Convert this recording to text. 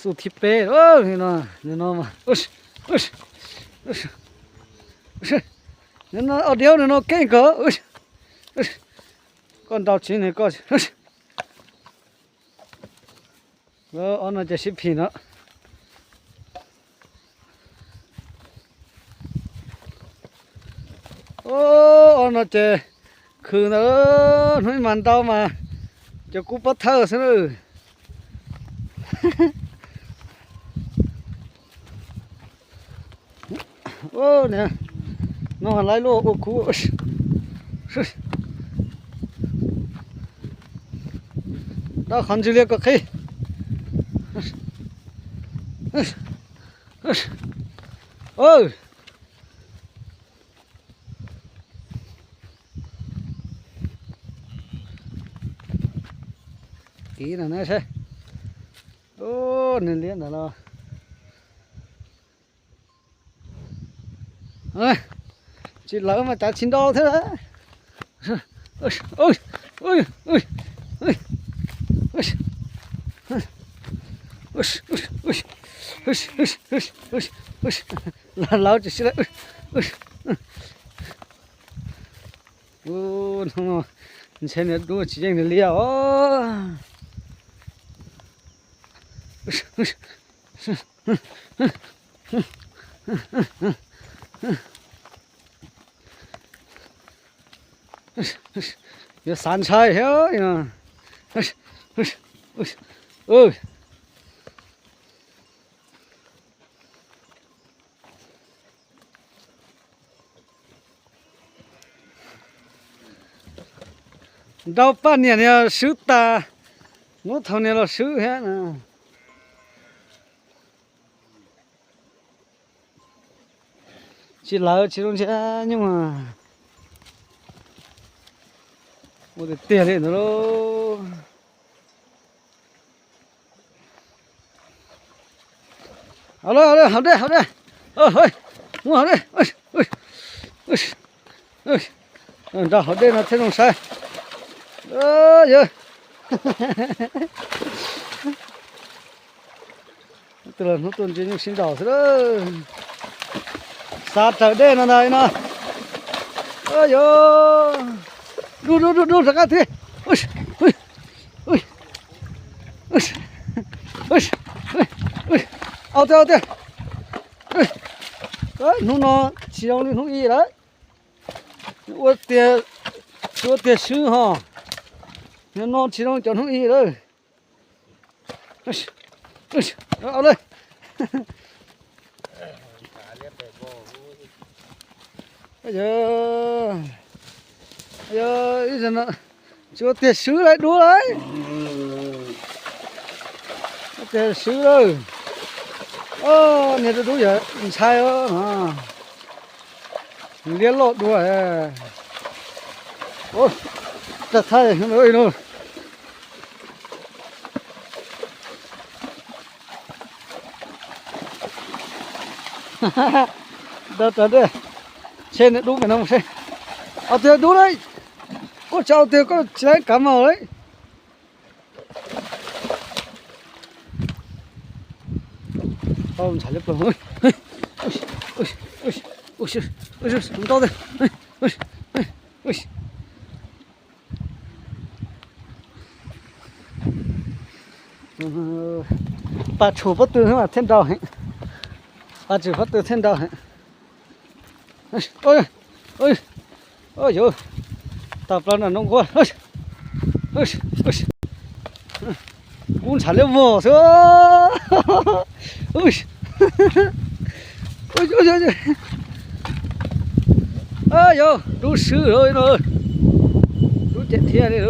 Tus thib peb, no, no, no, koj nrau tsis ne koj. Ob no ces sib phim no. Ob no ces khwv ntawd, hnub ib mas ntau mas cov kub pob thawj xwb na. Niag no lawv luaj ua kub. Dab qhov ntswg liaj kom qhib. Tiv no na seb. Niag liab ntawd los tsis lawv mas cav tsis ntau thiab. Lawv tsis sib lawv. Ub, hnub no ntshe niag dub tsis yeej niag liab os. Yuav xav ntshai thiab. Nrau paj niam niag swb tas, hnub thaud niag los swb thiab na. Tsis lawv tsis zoo ntshe nyuj. Ua tiag tiag li ntawd lauj. Haus dej, haus dej, haus dej. Mus haus dej. Nrog haus dej no thiaj zoo saib. Yog tus los hnub tuaj ntsia nyuj sib nraus xwb. Xav raws dej no ntag no. Yog, du du du du rov qab twg. Au tiag, au tiag. Hnub no tsis zoo li hnub ib lawm. Ua tiag, tsis ua tiag swb ho. Hnub no tsis zoo cov hnub ib lawm. Au le. Yog, yog ib zaug no tsis ua tiag swb lawm dub lawm. Ua tiag swb lawm. Niag dub dub yog ntshai. Liab loj dua. Raj thaij no. Nrau raws dej, ntshe niag dub pem no mus seb. Au tiag dub lauj. Ua tsaug tiag koj tsis laib kav maus lauj. Tau ntshav liab ploog. Ntau tiag. Pas tshum pob tw mas thiaj nrau heev. Pas tshum pob tw thiaj nrau heev. Yog, tawm plaws nram no nquag. Kub ntshav liab vog xwb. Yog dub swb no, dub cem thiab li.